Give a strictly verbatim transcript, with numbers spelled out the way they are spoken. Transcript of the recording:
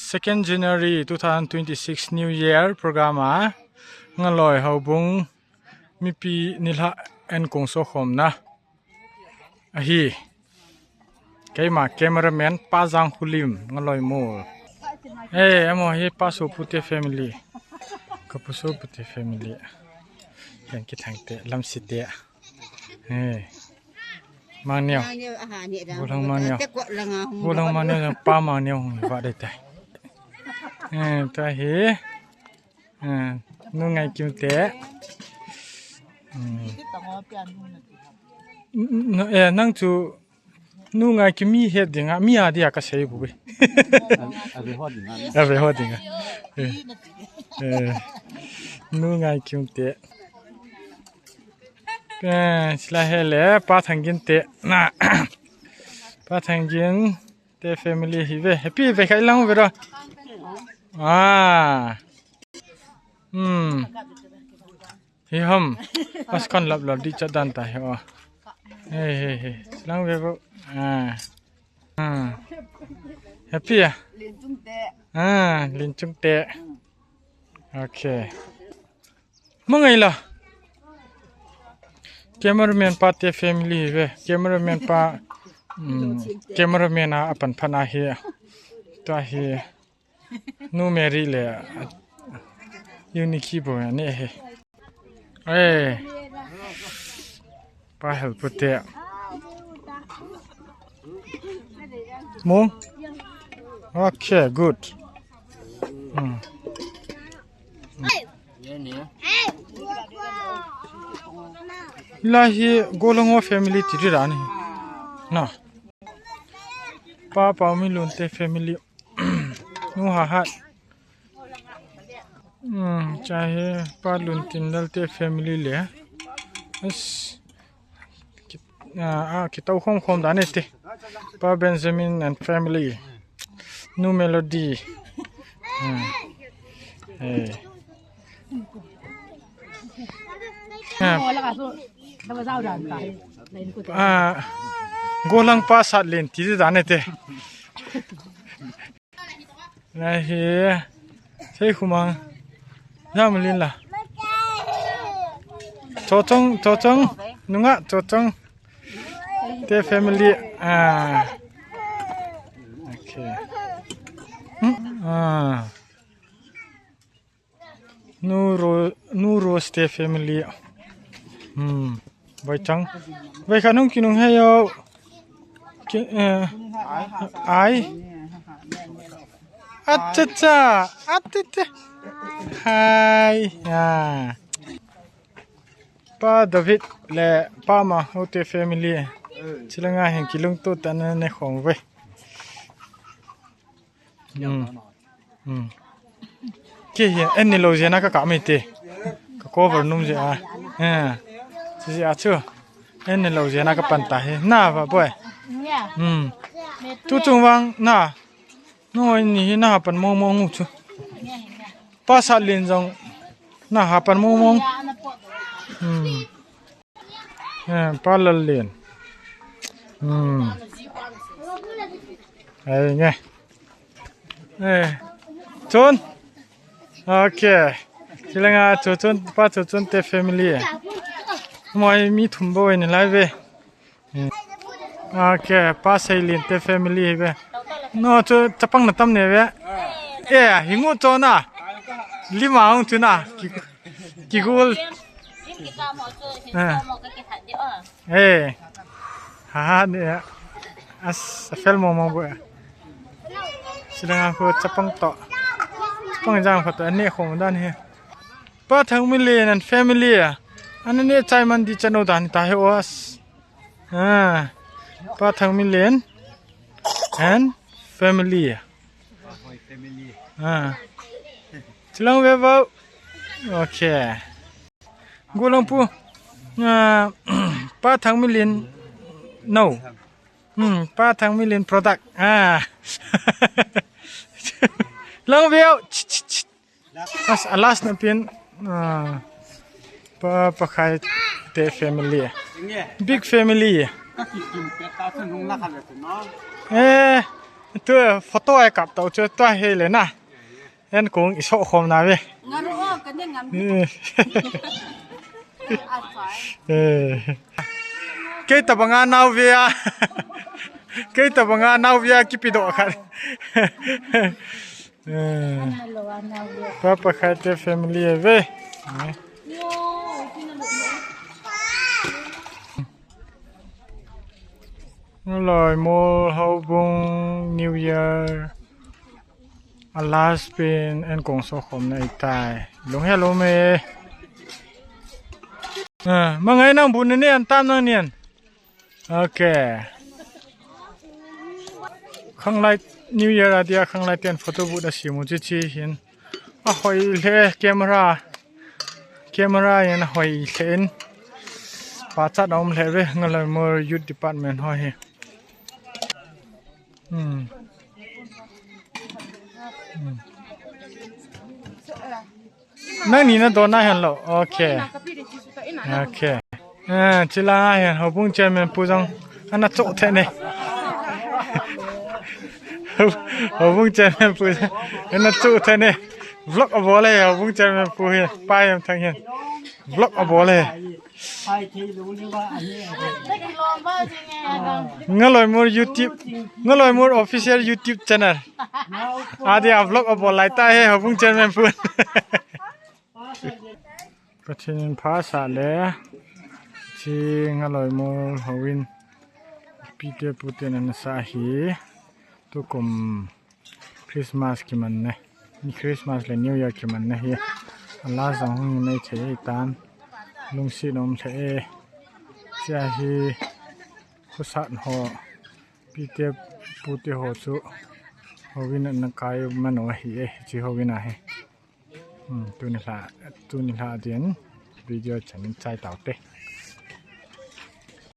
Second January two thousand twenty-six New Year program a Ngaloi Houbung mipi nilhah enkong sokhomna ahi. Keima cameraman Pa Jangkholim, Ngaloi Mol. Eh, amaho hi Pa Sopute family. Ka Pa Sopute family. Yang kithang te, lam si te. Eh. Mangneo. Mangneo, aha, ni da. Golang Mangneo. Te ko langa hung. Golang Mangneo, Pa Mangneo hung va dei tai. Eh, tua hi. Eh, Nu Ngaikim te. Hmm. N-, n-, eh, nang chu Nu Ngaikim mi het dinga, mi a dia ka sei bu. Ave ho dinga. Ave ho dinga. Eh. Eh. Nu Ngaikim te. Eh, sila hele, Pa Thanggin te. Na. Pa Thanggin te family hi ve. Happy ve khai lang ve ro. Ah. Hmm. Hi ham. Pas kan lap lap di chat dan ta hi o. Hey, hey, hey. Lang ve bo. Ah. Ah. Happy ah? Lin chung te. Ah, Lin chung te. Okay. Mangai la. Cameraman pa te family ve. Cameraman pa. Hmm. Cameraman a apan phan ahi. Tua hi. Nu Mary le, Uniki bo ne he. Eh. Pa help te. Mo? Okay, good. Hmm. Hila hi Golang ho family ti ding ahi. Na. Pa Paominlun te family. Nu Hahat. Hmm, chahe Pa Luntinlal te family le. As, ki-, ah, ah, kitou khom khom dan e te. Pa Benjamin and family. Nu Melody. Hmm. Hey. Ah. Ah, Golang pa sat len ti dan e te. Ahi. Sei khumang. Jam lin la. Chochong, Chochong. Nunga, Chochong. Te family. Ah. Okay. Hmm? Ah. Nu Ro-, Nu Rose te family. Hmm. Vai chang. Vai kha nung kinung he yo. Ki, eh, ai. Acha cha. Acha cha. Hai. Ya. Pa David le Pa Ma ho te family. Chilanga hin kilungto tana ne khong ve. Hmm. Hmm. Ke hi, en ni lo jena ka ka mai te. Ka cover num je a. Eh. Chi je a chu. En ni lo jena ka pan ta hi. Na va boy. Hmm. Tu chung vang na. No ni hi na ha pan mong mong chu. Pa sa lin jong na ha pan mong mong. Hmm. Eh, Pa Lal Lin. Hmm. Ai nge. Eh. Chun. Okay. Chilanga chu chun, Pa chu chun te family. Moi mi thum bo ni lai ve. Hmm. Okay, Pa Seilin te family ve. No chu chapang na tam ne ve. Eh, hingu chu na. Lima hung chu na. Ki, ki gul. Eh. Eh. Ha, ha, ne. As, a fel mo mo bo. Chilanga ko chapang to. Chapang jang ko to, ne khom dan he. Pa Thangminlen and family. Ana ne chai man di chano dan ta he was. Ah. Pa Thangminlen and family. Ah. Chilang ve bo. Okay. Golangpu. Ah, Pa Thangminlen. No. Hmm, Pa Thangminlen product. Ah. Lang veo. As a last na pin. Ah. Pa, Pa Khai te family. Big family. Eh. Tu photo ai kap tau chu tua hei le na. En kong i so khom na ve. Ngam o, ka ne ngam. Eh. Eh. Kei tabanga nau ve a. Kei tabanga nau ve a kipi doh khat. Eh. Ana lo ana ve. Papa Khaite family e ve. Eh. Yo, tina lo. Ngaloi Mol Houbung New Year. A last pen en kong so khom na itai. Lung hello me. Ah, mangai nang bu ne ne an tam nang nian. Okay. Khanglai New Year a dia khanglai ten photo booth a simu chi chi hin. A hoi le camera. Camera yan a hoi le in. Pa chat om le ve Ngaloi Mol Youth Department ho hi. Hmm. Hmm. Nang ni na don na hen lo. Okay. Okay. Eh, chila hen Houbung chairman pu jong. Ana cho the ne. Houbung chairman pu jong. Ana cho the ne. Vlog a bol e Houbung chairman pu he. Pa em thang hen. Vlog a bol e. Ngaloi Mol YouTube, Ngaloi Mol official YouTube channel. Adi a vlog a bol lai ta he Houbung chairman pu. Pathen in pha sa le. Chi Ngaloi Mol houin. Pite pute na sa hi. Tukum Christmas kiman ne. Ni Christmas le New Year kiman ne hi. A last jong hung nei thei tan. Lungset um thei e. Chia hi khosat ho. Pite pute ho chu. Houin na kai mano hi e. Chi houin a hi. Hmm, tuni la, tuni la din video chan chai tau te.